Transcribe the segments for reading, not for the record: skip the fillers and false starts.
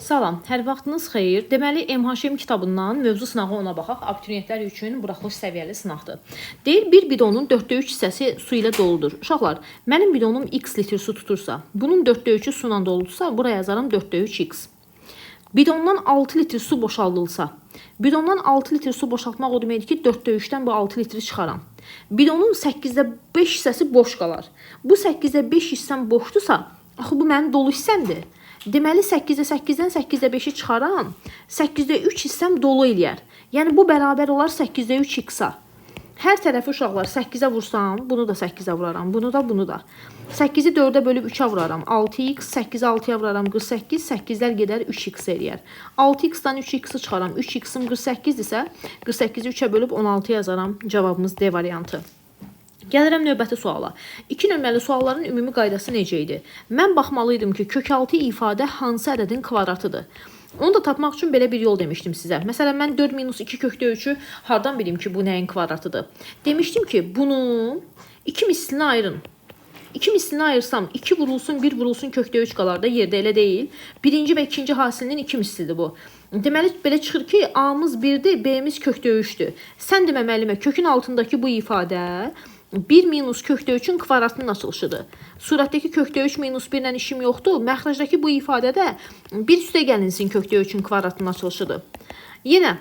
Salam, hər vaxtınız xeyir. Deməli, MHM kitabından mövzu sınağı ona baxaq. Abituriyentlər üçün buraxılış səviyyəli sınaqdır. Deyir, bir bidonun 4də 3 hissəsi su ilə doludur. Uşaqlar, mənim bidonum x litr su tutursa, bunun 4də 3-ü su ilə doludursa, buraya yazaram 4də 3 x. Bidondan 6 litr su boşaldılsa, bidondan 6 litr su boşaltmaq o deməkdir ki, 4də 3-dən bu 6 litri çıxaram. Bidonun 8də 5 hissəsi boş qalar. Bu 8də 5 hissəm boşdursa, axı bu mənim dolu hissəmdir. Deməli 8də 8-dən 8də 5-i çıxaram, 8də 3 hissəm dolu eləyər. Yəni bu bərabər olar 8də 3 x-a. Hər tərəfi uşaqlar 8-ə vursam, bunu da 8-ə vuraram, bunu da, bunu da. 8-i 4-ə bölüb 3-ə vuraram. 6x, 8-i 6-ya vuraram 48, 8-lər gedər 3x eləyər. 6x-dan 3x-i çıxaram. 3x-im 48-dirsə, 48-i 3-ə bölüb 16 yazaram. Cavabımız D variantı. Gəlirəm növbəti suala. 2 nömrəli sualların ümumi qaydası necə idi? Mən baxmalıydım ki, kök 6 ifadə hansı ədədin kvadratıdır? Onu da tapmaq üçün belə bir yol demişdim sizə. Məsələn, mən 4 minus 2 kökdə 3-ü hardan bilim ki, bu nəyin kvadratıdır? Demişdim ki, bunu 2 mislinə ayırın. 2 mislini ayırsam 2 vurulsun 1 vurulsun kökdə 3 qalar da yerdə elə deyil. Birinci və ikinci hasilinin 2 mislidir bu. Deməli belə çıxır ki, A-mız 1-dir, B-miz kökdə 3-dür. Sən demə müəllimə kökün altındakı bu ifadə 1 minus kökdə 3-ün kvadratının açılışıdır. Surətdəki kökdə 3 minus 1 ilə işim yoxdur. Məxrəcdəki bu ifadə də 1 üstə gəlinsin kökdə 3-ün kvadratının açılışıdır. Yenə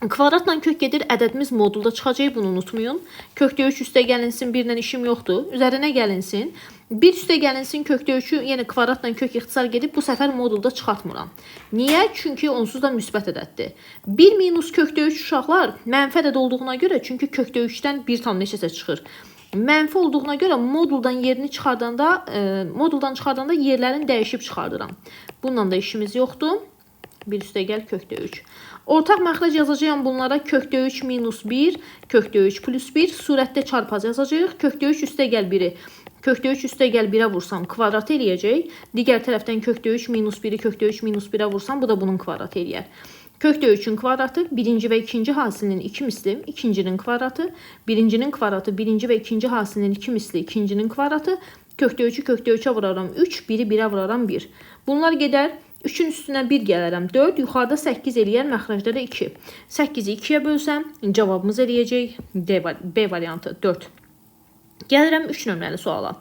kvadratla kök gedir, ədədimiz modulda çıxacaq, bunu unutmayın. Kökdə 3 üstə gəlinsin, 1 ilə işim yoxdur. Üzərinə gəlinsin. 1 üstə gəlinsin, kökdə 3-ü, yəni kvadratla kök ixtisar gedib, bu səfər modulda çıxartmıram. Niyə? Çünki onsuz da müsbət ədəddir. 1 minus kökdə 3 uşaqlar mənfi ədəd olduğuna görə, çünki kökdə 3-dən 1 tam neçəsə çıxır. Mənfi olduğuna görə moduldan yerini çıxardanda, moduldan çıxardanda yerlərini dəyişib çıxardıram. Bununla da işimiz yoxdur. 1 üstə gəl kökdə 3. Ortaq məxrəc yazacağam bunlara kökdə 3 minus 1, kökdə 3 plus 1. Surətdə çarpaz yazacağıq. Kökdə 3 üstə gəl 1-i. Kökdə 3 üstə gəl 1-ə vursam kvadratı eləyəcək. Digər tərəfdən kökdə 3 minus 1-i kökdə 3 minus 1-ə vursam bu da bunun kvadratı eləyər. Kökdə 3-ün kvadratı birinci və ikinci hasilinin 2 misli, ikincinin kvadratı, birincinin kvadratı birinci və ikinci hasilinin 2 misli, ikincinin kvadratı. Kökdə 3-ü kökdə 3-ə vuraram 3, 1-i 1-ə vuraram 1. Bunlar gedər. 3-ün üstünə 1 gələrəm 4, yuxarıda 8 eləyər, məxrəcdə də 2. 8-i 2-yə bölsəm, cavabımız eləyəcək B variantı 4. Gəlirəm 3 nömrəli suala.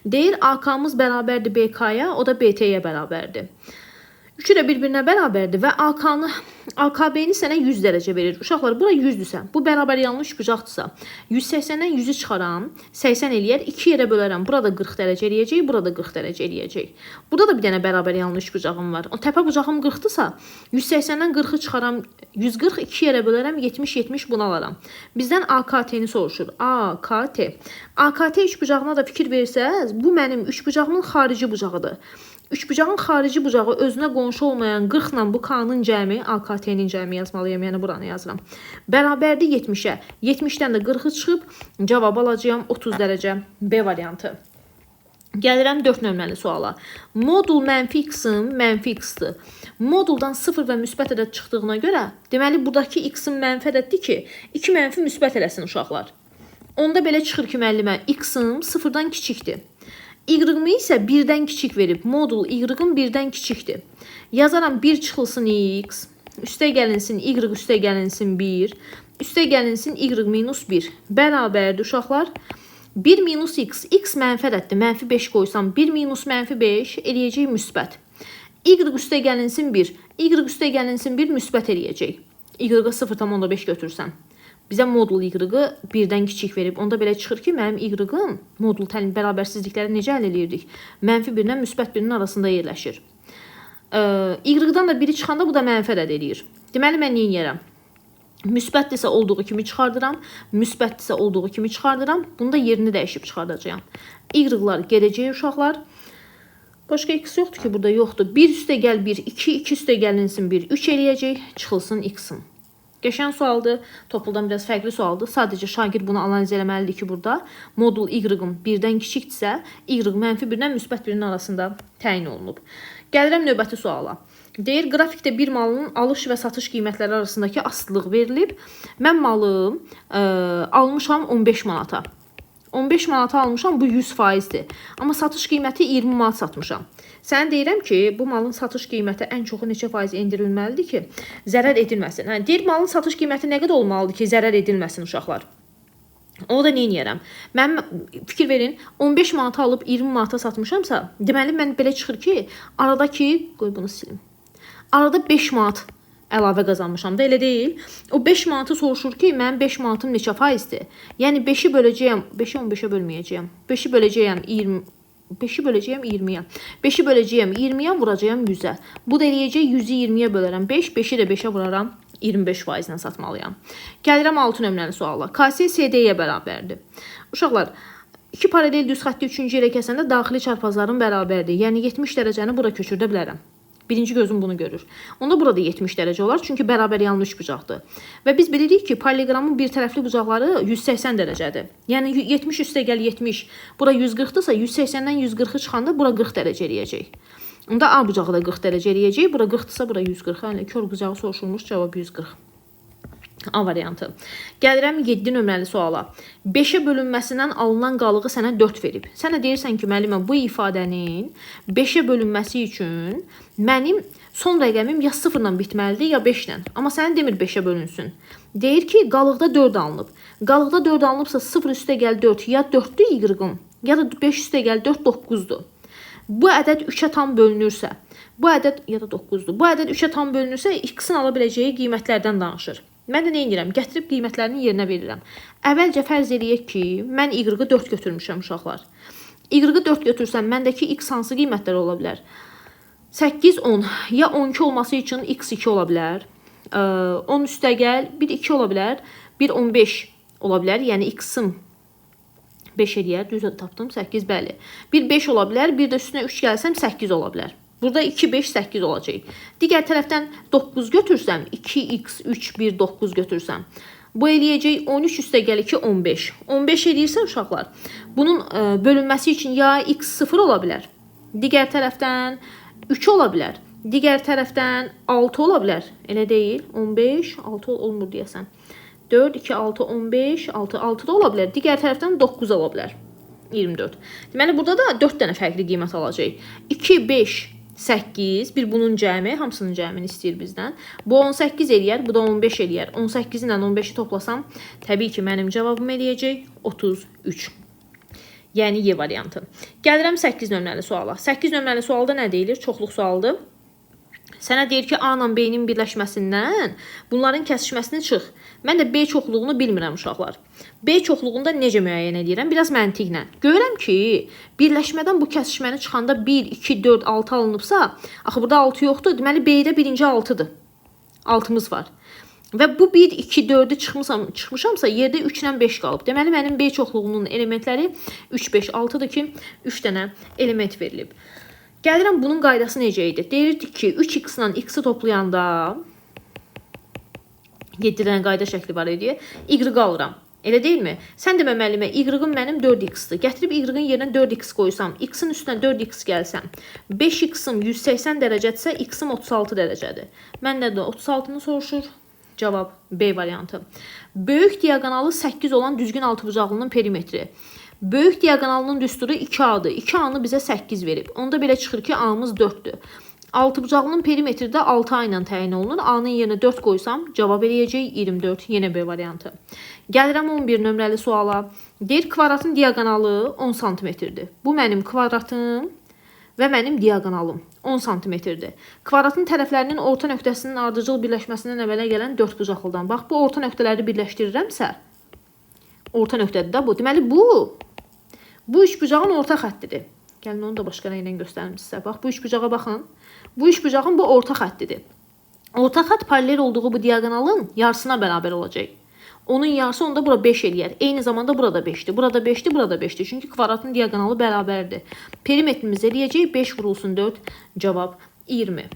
Deyir, AK-mız bərabərdir BK-ya, o da BT-yə bərabərdir. Üçü də bir-birinə bərabərdir və AK-nı, AKB-ni sənə 100 dərəcə verir. Uşaqlar, bura 100-dürsə, bu bərabər yanlı üçbucaqdırsa, 180-dən 100-ü çıxaram, 80 eləyər, 2 yerə bölərəm. Burada 40 dərəcə eləyəcək, burada 40 dərəcə eləyəcək. Burada da bir dənə bərabər yanlı üçbucağım var. O təpə bucağım 40-dırsa, 180-dən 40-ı çıxaram, 140 2 yerə bölərəm, 70-70 bunu alaram. Bizdən AKT-ni soruşur. AKT. AKT üçbucağına da fikir versəz, bu mənim üçbucağımın xarici bucağıdır. Üçbucağın xarici bucağı özünə qonşu olmayan 40 ilə bu K-nın cəmi, AKT-nin cəmi yazmalıyam, yəni buranı yazıram. Bərabərdir 70-ə. 70-dən də 40-ı çıxıb cavab alacağam 30 dərəcə. B variantı. Gəlirəm 4 nömrəli suala. Modul mənfi x-in mənfi x-dir. Moduldan 0 və müsbət ədəd çıxdığına görə, deməli buradakı x-in mənfi ədəddir ki, 2 mənfi müsbət eləsin uşaqlar. Onda belə çıxır ki, müəllimə, x-im 0-dan kiçikdir. Y-ımı isə 1-dən kiçik verib. Modul Y-ım 1-dən kiçikdir. Yazaram 1 çıxılsın x, üstə gəlinsin Y üstə gəlinsin 1, üstə gəlinsin Y minus 1. Bərabərdir uşaqlar. 1 minus x, x mənfi ədəddir. Mənfi 5 qoysam 1 minus mənfi 5 eləyəcək müsbət. Y üstə gəlinsin 1, Y üstə gəlinsin 1 müsbət eləyəcək. Y-a 0,5 götürsəm. Bizə modul Y-ı 1-dən kiçik verib. Onda belə çıxır ki, mənim Y-ım modul təlim bərabərsizlikləri necə həll eləyirdik? Mənfi 1 ilə müsbət 1-in arasında yerləşir. Y-dan da 1-i çıxanda bu da mənfi ədəd eləyir. Deməli, mən nə eləyərəm? Müsbətdirsə olduğu kimi çıxardıram. Müsbətdirsə olduğu kimi çıxardıram. Bunu da yerini dəyişib çıxardacağam. Y-lar gedəcək uşaqlar. Başqa x yoxdur ki, burada yoxdur. 1 üstə gəl 1, 2, 2 üstə gəlinsin 1, 3 eləyəcək. Çıxılsın x-in. Qəşəng sualdır. Topuldan biraz fərqli sualdır. Sadəcə şagird bunu analiz eləməlidir ki, burada modul Y-ım 1-dən kiçikdirsə, Y mənfi 1-dən müsbət 1-in arasında təyin olunub. Gəlirəm növbəti suala. Deyir, qrafikdə bir malın alış və satış qiymətləri arasındakı asılılıq verilib. Mən malı almışam 15 manata. 15 manata almışam, bu 100%-dir. Amma satış qiyməti 20 manat satmışam. Sənə deyirəm ki, bu malın satış qiyməti ən çoxu neçə faiz endirilməlidir ki, zərər edilməsin. Hə, deyir malın satış qiyməti nə qədər olmalıdır ki, zərər edilməsin uşaqlar? Onu da nə eləyərəm? Mənim fikir verin, 15 manata alıb 20 manata satmışamsa, deməli mən belə çıxır ki, aradakı, qoy bunu silim. Arada 5 manat əlavə qazanmışam da, elə deyil. O 5 manatı soruşur ki, mənim 5 manatım neçə faizdir? Yəni 5-i böləcəyəm, 5-i 15-ə bölməyəcəyəm. 5-i böləcəyəm 20, 5-i böləcəyəm 20-yə. 5-i böləcəyəm 20-yə, vuracağam 100-ə. Bu da eləyəcək 100-ü 20-yə bölərəm 5, 5-i də 5-ə vuraram 25% satmalıyam. Gəlirəm 6 nömrəli suala. KC CD-yə bərabərdir. Uşaqlar, iki paralel düz xətti üçüncü yerə kəsəndə daxili çarpazların bərabərdir. Yəni 70 dərəcəni bura köçürdə bilərəm. Birinci gözüm bunu görür. Onda burada 70 dərəcə olar, çünki bərabər yanlı üçbucaqdır. Və biz bilirik ki, paralleloqramın bir tərəfli bucaqları 180 dərəcədir. Yəni 70 üstə gəl 70, bura 140-dırsa 180-dən 140-ı çıxanda bura 40 dərəcə eləyəcək. Onda A bucağı da 40 dərəcə eləyəcək. Bura 40-dırsa bura 140. Yəni kör bucağı soruşulmuş, cavab 140. A variantı. Gəlirəm 7 nömrəli suala. 5-ə bölünməsindən alınan qalığı sənə 4 verib. Sənə deyirsən ki, müəllimə, bu ifadənin 5-ə bölünməsi üçün mənim son rəqəmim ya 0 ilə bitməlidir, ya 5 ilə. Amma sənə demir 5-ə bölünsün. Deyir ki, qalıqda 4 alınıb. Qalıqda 4 alınıbsa 0 üstə gəl 4 ya 4-dür y-ım, ya da 5 üstə gəl 4 9-dur. Bu ədəd 3-ə tam bölünürsə, bu ədəd ya da 9-dur. Bu ədəd 3-ə tam bölünürsə, x-in ala biləcəyi qiymətlərdən danışır. Mən də nə edirəm? Gətirib qiymətlərinin yerinə verirəm. Əvvəlcə fərz eləyək ki, mən y-ı 4 götürmüşəm uşaqlar. Y-ı 4 götürsəm, məndəki x hansı qiymətlər ola bilər? 8, 10. Ya 12 olması üçün x 2 ola bilər. 10 üstə gəl, 1 2 ola bilər. 1 15 ola bilər. Yəni x-im 5 eləyər. Düz tapdım. 8, bəli. 1 5 ola bilər. Bir də üstünə 3 gəlsəm 8 ola bilər. Burada 2, 5, 8 olacaq. Digər tərəfdən 9 götürsəm, 2x, 3, 1, 9 götürsəm, bu eləyəcək 13 üstə gəl 2, 15. 15 eləyirsə uşaqlar, bunun bölünməsi üçün ya x 0 ola bilər. Digər tərəfdən 3 ola bilər. Digər tərəfdən 6 ola bilər. Elə deyil. 15, 6 olmur deyəsən. 4, 2, 6, 15, 6, 6 da ola bilər. Digər tərəfdən 9 ola bilər. 24. Deməli, burada da 4 dənə fərqli qiymət alacaq. 2, 5, 8, bir bunun cəmi, hamısının cəmini istəyir bizdən. Bu 18 eləyər, bu da 15 eləyər. 18 ilə 15-i toplasam, təbii ki, mənim cavabım eləyəcək 33. Yəni Y variantı. Gəlirəm 8 nömrəli suala. 8 nömrəli sualda nə deyilir? Çoxluq sualıdır. Sənə deyir ki, A ilə B-nin birləşməsindən bunların kəsişməsini çıx. Mən də B çoxluğunu bilmirəm uşaqlar. B çoxluğunu da necə müəyyən edirəm? Biraz məntiqlə. Görürəm ki, birləşmədən bu kəsişməni çıxanda 1, 2, 4, 6 alınıbsa, axı burada 6 yoxdur. Deməli, B-də birinci 6-dır. 6-mız var. Və bu 1, 2, 4-ü çıxmışamsa, yerdə 3 ilə 5 qalıb. Deməli, mənim B çoxluğunun elementləri 3, 5, 6-dır ki, 3 dənə element verilib. Gəlirəm bunun qaydası necə idi? Deyirdik ki, 3x ilə x-i toplayanda 7 dənə qayda şəkli var idi. Y alıram. Elə deyilmi? Sən demə müəllimə, y-ım mənim 4x-dir. Gətirib y-ın yerinə 4x qoysam, x-in üstünə 4x gəlsəm, 5x-im 180 dərəcədirsə, x-im 36 dərəcədir. Məndə də 36-nı soruşur. Cavab B variantı. Böyük diaqonalı 8 olan düzgün altıbucaqlının perimetri. Böyük diaqonalının düsturu 2A-dır. 2A-nı bizə 8 verib. Onda belə çıxır ki, A-mız 4-dür. Altıbucaqlının perimetri də 6A ilə təyin olunur. A-nın yerinə 4 qoysam, cavab eləyəcək 24. Yenə B variantı. Gəlirəm 11 nömrəli suala. Deyir, kvadratın diaqonalı 10 santimetrdir. Bu mənim kvadratım və mənim diaqonalım 10 santimetrdir. Kvadratın tərəflərinin orta nöqtəsinin ardıcıl birləşməsindən əmələ gələn 4 bucaqlıdan. Bax, bu orta nöqtələri birləşdirirəmsə, orta nöqtədir də bu. Deməli, bu üçbucağın orta xəttidir. Gəlin, onu da başqa rənglə göstərim sizə. Bax, bu üçbucağa baxın. Bu üçbucağın bu orta xəttidir. Orta xətt paralel olduğu bu diaqonalın yarısına bərabər olacaq. Onun yarısı onda bura 5 eləyər. Eyni zamanda burada 5-dir. Burada 5-dir, burada 5-dir. Çünki kvadratın diaqonalı bərabərdir. Perimetrimiz eləyəcək 5 vurulsun 4. Cavab 20.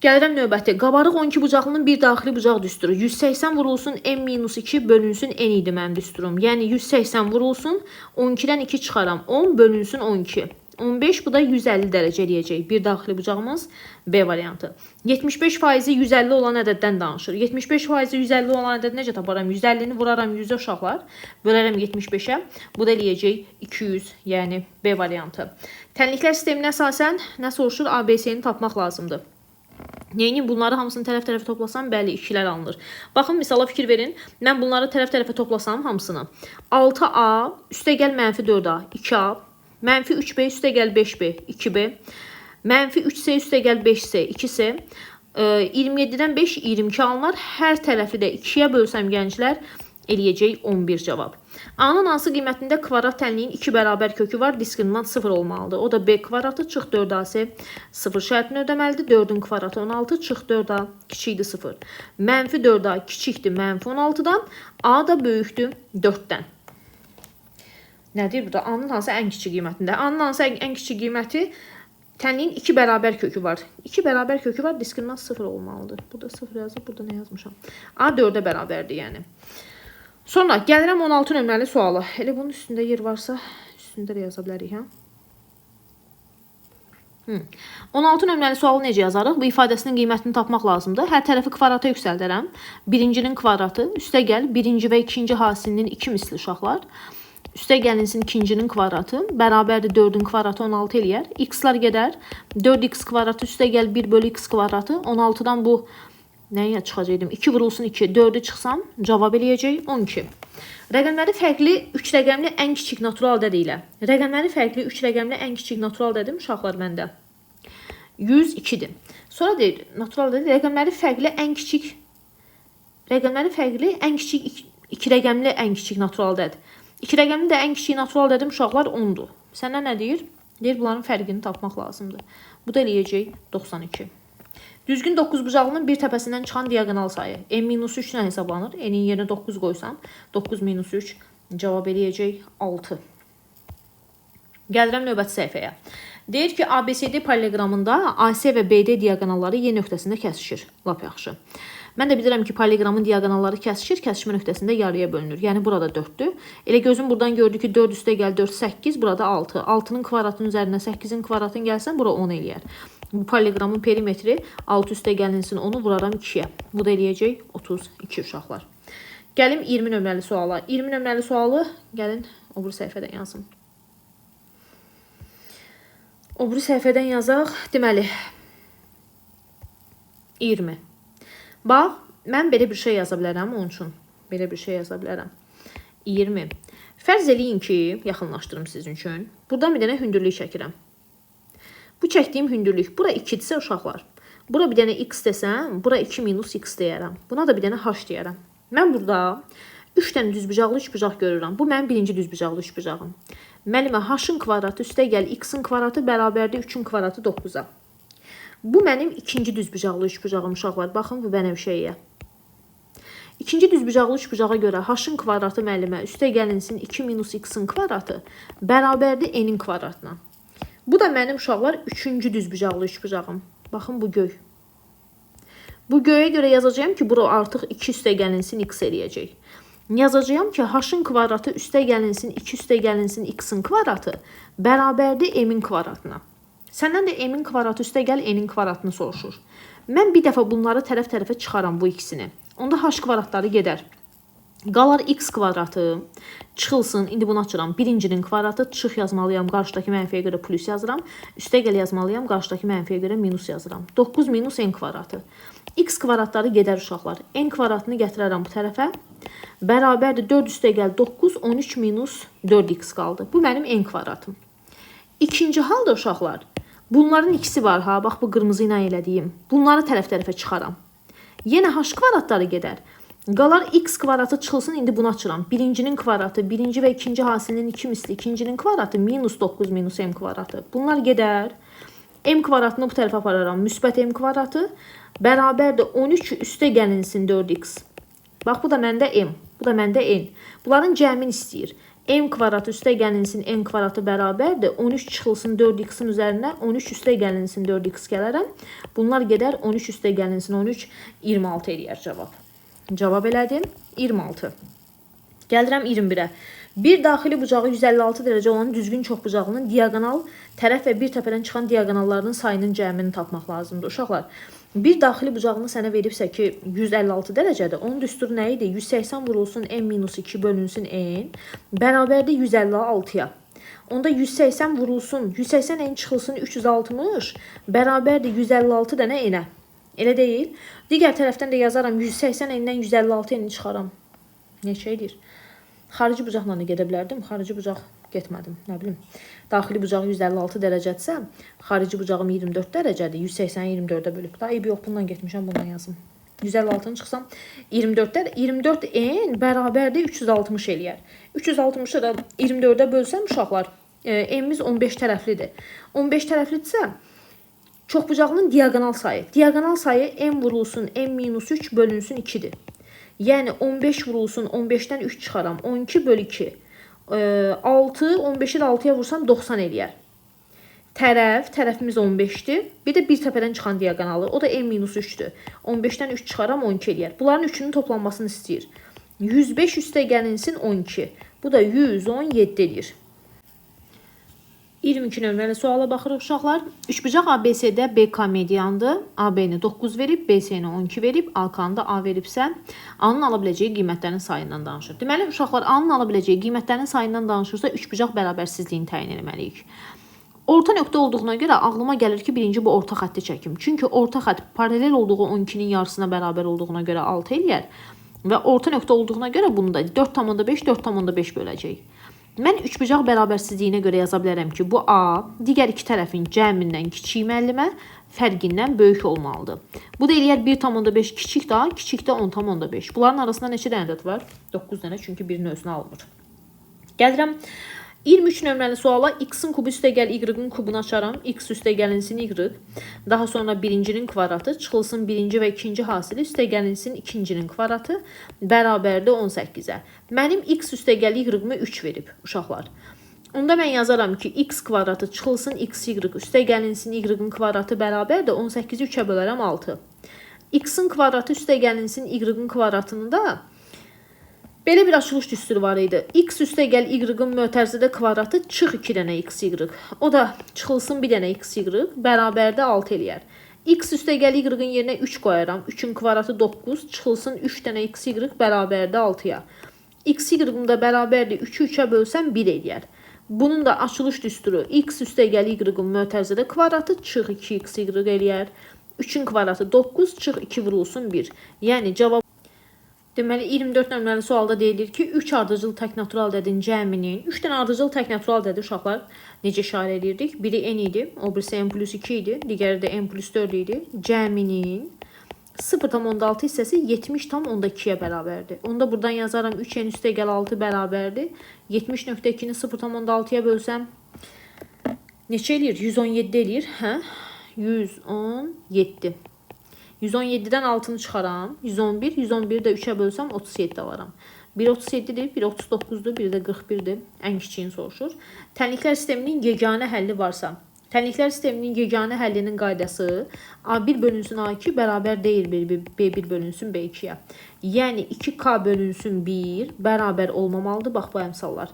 Gəlirəm növbəti. Qabarıq 12 bucaqlının bir daxili bucaq düsturu. 180 vurulsun n-2 bölünsün n idi mənim düsturum. Yəni 180 vurulsun 12-dən 2 çıxaram. 10 bölünsün 12. 15, bu da 150 dərəcə eləyəcək. Bir daxili bucağımız B variantı. 75 faizi 150 olan ədəddən danışır. 75 faizi 150 olan ədəd necə taparam? 150-ni vuraram 100-ə uşaqlar. Bölərəm 75-ə. Bu da eləyəcək 200, yəni B variantı. Tənliklər sisteminə əsasən nə soruşur? ABC-ni tapmaq lazımdır. Neyini bunları hamısını tərəf-tərəfə toplasam, bəli, 2-lər alınır. Baxın, misala fikir verin. Mən bunları tərəf-tərəfə toplasam hamısını. 6A üstə gəl mənfi 4A, 2A, mənfi 3B üstə gəl 5B, 2B, mənfi 3C üstə gəl 5C, 2C, 27-dən 5, 22 alınır. Hər tərəfi də 2-yə bölsəm gənclər, eləyəcək 11 cavab. A-nın hansı qiymətində kvadrat tənliyin 2 bərabər kökü var, diskriminant 0 olmalıdır. O da B kvadratı çıx 4AC 0 şərtini ödəməlidir. 4-ün kvadratı 16 çıx 4A kiçikdir 0. Mənfi 4A kiçikdir mənfi 16-dan, A da böyükdür 4-dən. Nə deyir burada? A-nın hansı ən kiçik qiymətində? A-nın hansı ən kiçik qiyməti tənliyin 2 bərabər kökü var. 2 bərabər kökü var, diskriminant 0 olmalıdır. Burada 0 yazıb, burada nə yazmışam? A 4-ə bərabərdir yəni. Sonra gəlirəm 16 nömrəli suala. Elə bunun üstündə yer varsa, üstündə də yaza bilərik, hə? 16 nömrəli sualı necə yazarıq? Bu ifadəsinin qiymətini tapmaq lazımdır. Hər tərəfi kvadrata yüksəldərəm. Birincinin kvadratı, üstə gəl, birinci və ikinci hasilinin 2 misli uşaqlar. Üstə gəlinsin ikincinin kvadratı, bərabərdir 4-ün kvadratı 16 eləyər. X-lar gedər. 4x kvadratı üstə gəl 1 bölü x kvadratı. 16-dan bu nəyə çıxacaqdım? 2 vurulsun 2, 4-ü çıxsam cavab eləyəcək 12. Rəqəmləri fərqli 3 rəqəmli ən kiçik natural ədəd ilə. Rəqəmləri fərqli 3 rəqəmli ən kiçik natural ədədim uşaqlar məndə 102-dir. Sonra deyir natural ədəd rəqəmləri fərqli ən kiçik rəqəmləri fərqli ən kiçik 2 rəqəmli ən kiçik natural ədəd. 2 rəqəmli də ən kiçik natural ədədim uşaqlar 10-dur. Səndən nə deyir? Deyir bunların fərqini tapmaq lazımdır. Bu da eləyəcək 92. Düzgün 9 bucaqlının bir təpəsindən çıxan diaqonal sayı. N minus 3 ilə hesablanır. N-in yerinə 9 qoysam, 9 minus 3 cavab eləyəcək 6. Gəlirəm növbəti səhifəyə. Deyir ki, ABCD paralleloqramında AC və BD diaqonalları Y nöqtəsində kəsişir. Lap yaxşı. Mən də bilirəm ki, paralleloqramın diaqonalları kəsişir, kəsişmə nöqtəsində yarıya bölünür. Yəni burada 4-dür. Elə gözüm buradan gördü ki, 4 üstə gəl 4 8, burada 6. 6-nın kvadratının üzərinə 8-in kvadratını gəlsən, bura 10 eləyər. Bu paralleloqramın perimetri 6 üstə gəlinsin 10-u vuraram 2-yə. Bu da eləyəcək 32 uşaqlar. Gəlim 20 nömrəli suala. 20 nömrəli sualı gəlin o biri səhifədən yazım. O biri səhifədən yazaq. Deməli 20. Bax, mən belə bir şey yaza bilərəm onun üçün. Belə bir şey yaza bilərəm. 20. Fərz eləyin ki, yaxınlaşdırım sizin üçün. Buradan bir dənə hündürlük çəkirəm. Bu çəkdiyim hündürlük, bura 2-dirsə uşaqlar. Bura bir dənə x desəm, bura 2 minus x deyərəm. Buna da bir dənə h deyərəm. Mən burada 3 dənə düzbucaqlı üçbucaq görürəm. Bu mənim birinci düzbucaqlı üçbucağım. Müəllimə, h-ın kvadratı üstə gəl x-in kvadratı bərabərdir 3-ün kvadratı 9-a. Bu mənim ikinci düzbucaqlı üçbucağım uşaqlar. Baxın bu bənövşəyə. İkinci düzbucaqlı üçbucağa görə h-ın kvadratı müəllimə üstə gəlinsin 2 minus x-in kvadratı bərabərdir n-in kvadratına. Bu da mənim uşaqlar üçüncü düzbucaqlı üçbucağım. Baxın bu göy. Bu göyə görə yazacağam ki, bura artıq 2 üstə gəlinsin x eləyəcək. Yazacağam ki, h-ın kvadratı üstə gəlinsin 2 üstə gəlinsin x-in kvadratı bərabərdir m-in kvadratına. Səndən də m-in kvadratı üstə gəl n-in kvadratını soruşur. Mən bir dəfə bunları tərəf-tərəfə çıxaram bu ikisini. Onda h kvadratları gedər. Qalar x kvadratı çıxılsın. İndi bunu açıram. Birincinin kvadratı çıx yazmalıyam. Qarşıdakı mənfiyə görə plus yazıram. Üstə gəl yazmalıyam. Qarşıdakı mənfiyə görə minus yazıram. 9 minus n kvadratı. X kvadratları gedər uşaqlar. N kvadratını gətirərəm bu tərəfə. Bərabərdir 4 üstə gəl 9, 13 minus 4x qaldı. Bu mənim n kvadratım. İkinci halda uşaqlar, bunların ikisi var ha. Bax bu qırmızı ilə elədiyim. Bunları tərəf-tərəfə çıxaram. Yenə h kvadratları gedər. Qalar x kvadratı çıxılsın, indi bunu açıram. Birincinin kvadratı, birinci və ikinci hasilinin 2 misli, ikincinin kvadratı minus 9 minus m kvadratı. Bunlar gedər. M kvadratını bu tərəfə apararam. Müsbət m kvadratı bərabərdir 13 üstə gəlinsin 4x. Bax bu da məndə m, bu da məndə n. Bunların cəmini istəyir. M kvadratı üstə gəlinsin n kvadratı bərabərdir 13 çıxılsın 4x-in üzərinə 13 üstə gəlinsin 4x gələrəm. Bunlar gedər, 13 üstə gəlinsin 13, 26 eləyər cavab. Cavab elədim 26. Gəlirəm 21-ə. Bir daxili bucağı 156 dərəcə olan düzgün çoxbucaqlının diaqonal tərəf və bir təpədən çıxan diaqonallarının sayının cəmini tapmaq lazımdır. Uşaqlar, bir daxili bucağını sənə veribsə ki, 156 dərəcədir. Onun düsturu nə idi? 180 vurulsun n minus 2 bölünsün n bərabərdir 156-ya. Onda 180 vurulsun, 180 n çıxılsın 360 bərabərdir 156 dənə n-ə. Elə deyil. Digər tərəfdən də yazaram 180 n-dən 156 n-i çıxaram. Neçə edir? Xarici bucaqla da gedə bilərdim. Xarici bucaq getmədim. Nə bilim. Daxili bucağı 156 dərəcədirsə, xarici bucağım 24 dərəcədir. 180-i 24-ə bölüb. Daha eybi yox, bundan getmişəm, bundan yazım. 156-nı çıxsam 24-də 24 n bərabərdir 360 eləyər. 360-ı da 24-ə bölsəm uşaqlar, n-imiz 15 tərəflidir. 15 tərəflidirsə, çoxbucaqlının diaqonal sayı. Diaqonal sayı n vurulsun n minus 3 bölünsün 2-dir. Yəni 15 vurulsun 15-dən 3 çıxaram. 12 bölü 2. 6, 15-i də 6-ya vursam 90 eləyər. Tərəf, tərəfimiz 15-dir. Bir də bir təpədən çıxan diaqonalı. O da n minus 3-dür. 15-dən 3 çıxaram 12 eləyər. Bunların üçünün toplanmasını istəyir. 105 üstə gəlinsin 12. Bu da 117 eləyir. 22 nömrəli suala baxırıq uşaqlar. Üçbucaq ABC-də BK mediandır. AB-ni 9 verib, BC-ni 12 verib, AK-nı da A veribsə, A-nın ala biləcəyi qiymətlərin sayından danışır. Deməli, uşaqlar A-nın ala biləcəyi qiymətlərin sayından danışırsa, üçbucaq bərabərsizliyini təyin etməliyik. Orta nöqtə olduğuna görə ağlıma gəlir ki, birinci bu orta xətti çəkim. Çünki orta xətt paralel olduğu 12-nin yarısına bərabər olduğuna görə 6 eləyər və orta nöqtə olduğuna görə bunu da 4,5 4,5 böləcək. Mən üçbucaq bərabərsizliyinə görə yaza bilərəm ki, bu A digər iki tərəfin cəmindən kiçik müəllimə fərqindən böyük olmalıdır. Bu da eləyər 1,5 kiçik də A, kiçik də 10,5. Bunların arasında neçə dənə ədəd var? 9 dənə, çünki birini özünə almır. Gəlirəm 23 nömrəli suala. X-in kubu üstə gəl y-ın kubunu açaram. X üstə gəlinsin y. Daha sonra birincinin kvadratı çıxılsın birinci və ikinci hasili üstə gəlinsin ikincinin kvadratı bərabərdir 18-ə. Mənim x üstə gəl y-ımı 3 verib uşaqlar. Onda mən yazaram ki, x kvadratı çıxılsın xy üstə gəlinsin y-ın kvadratı bərabərdir 18-i 3-ə bölərəm 6. X-in kvadratı üstə gəlinsin y-ın kvadratını da belə bir açılış düsturu var idi. X üstə gəl y-ın mötərizədə kvadratı çıx 2 dənə xy. O da çıxılsın 1 dənə xy bərabərdə 6 eləyər. X üstə gəl y-ın yerinə 3 qoyaram. 3-ün kvadratı 9 çıxılsın 3 dənə xy bərabərdə 6-ya. X y-ım da bərabərdir 3-ü 3-ə bölsəm 1 eləyər. Bunun da açılış düsturu x üstə gəl y-ın mötərizədə kvadratı çıx 2xy eləyər. 3-ün kvadratı 9 çıx 2 vurulsun 1. Yəni cavab. Deməli 24 nömrəli sualda deyilir ki, 3 ardıcıl tək natural ədədin cəminin, 3 dənə ardıcıl tək natural ədədi uşaqlar necə işarə edirdik? Biri n idi, o birisi n plus 2 idi, digəri də n plus 4 idi. Cəminin 0,6 hissəsi 70,2-yə bərabərdir. Onda buradan yazaram 3n üstə gəl 6 bərabərdir. 70,2-ni 0,6-ya bölsəm neçə eləyir? 117 eləyir, hə? 117. 117-dən 6-nı çıxaram. 111. 111-i də 3-ə bölsəm 37 alaram. 1 37-dir, 1 39-dur, 1 də 41-dir. Ən kiçiyini soruşur. Tənliklər sisteminin yeganə həlli varsa, tənliklər sisteminin yeganə həllinin qaydası A1 bölünsün A2 bərabər deyil B1 bölünsün B2-yə. Yəni 2K bölünsün 1 bərabər olmamalıdır. Bax bu əmsallar.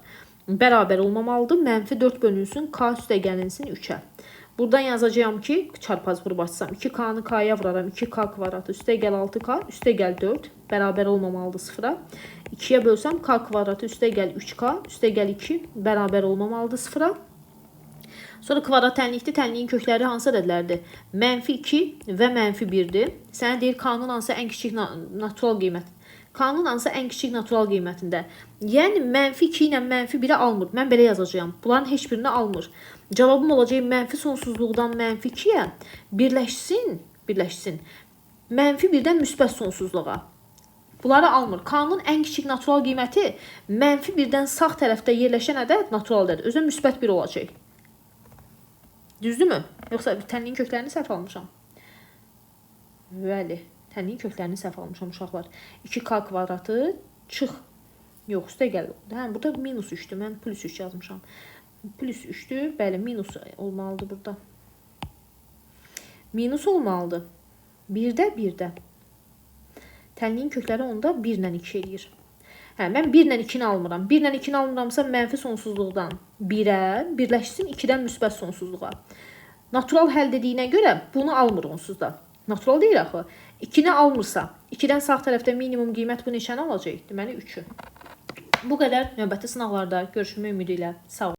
Bərabər olmamalıdır. Mənfi 4 bölünsün K üstə gəlinsin 3-ə. Buradan yazacağam ki, çarpaz vurub açsam 2K-nı K-ya vuraram. 2K kvadratı üstə gəl 6K, üstə gəl 4 bərabər olmamalıdır 0-a. 2-yə bölsəm K kvadratı üstə gəl 3K, üstə gəl 2 bərabər olmamalıdır 0-a. Sonra kvadrat tənlikdir. Tənliyin kökləri hansı ədədlərdir? Mənfi 2 və mənfi 1-dir. Sənə deyir K-nın hansı ən kiçik natural qiymət. K-nın hansı ən kiçik natural qiymətində. Yəni mənfi 2 ilə mənfi 1-i almır. Mən belə yazacağam. Bunların heç birini almır. Cavabım olacaq mənfi sonsuzluqdan mənfi 2-yə birləşsin, birləşsin. Mənfi 1-dən müsbət sonsuzluğa. Bunları almır. K-nın ən kiçik natural qiyməti mənfi 1-dən sağ tərəfdə yerləşən ədəd natural ədəd. Özü müsbət 1 olacaq. Düzdürmü? Yoxsa tənliyin köklərini səhv almışam? Bəli, tənliyin köklərini səhv almışam uşaqlar. 2K kvadratı çıx. Yox, üstə gəl. Hə, burada minus 3-dür. Mən plus 3 yazmışam. Plus 3-dür. Bəli, minus olmalıdır burada. Minus olmalıdır. 1-də 1-də. Tənliyin kökləri onda 1 ilə 2 eləyir. Hə, mən 1 ilə 2-ni almıram. 1 ilə 2-ni almıramsa mənfi sonsuzluqdan 1-ə birləşsin 2-dən müsbət sonsuzluğa. Natural həll dediyinə görə bunu almır onsuz da. Natural deyil axı. 2-ni almırsa, 2-dən sağ tərəfdə minimum qiymət bu neçəni alacaq? Deməli 3-ü. Bu qədər. Növbəti sınaqlarda görüşmək ümidi ilə. Sağ olun.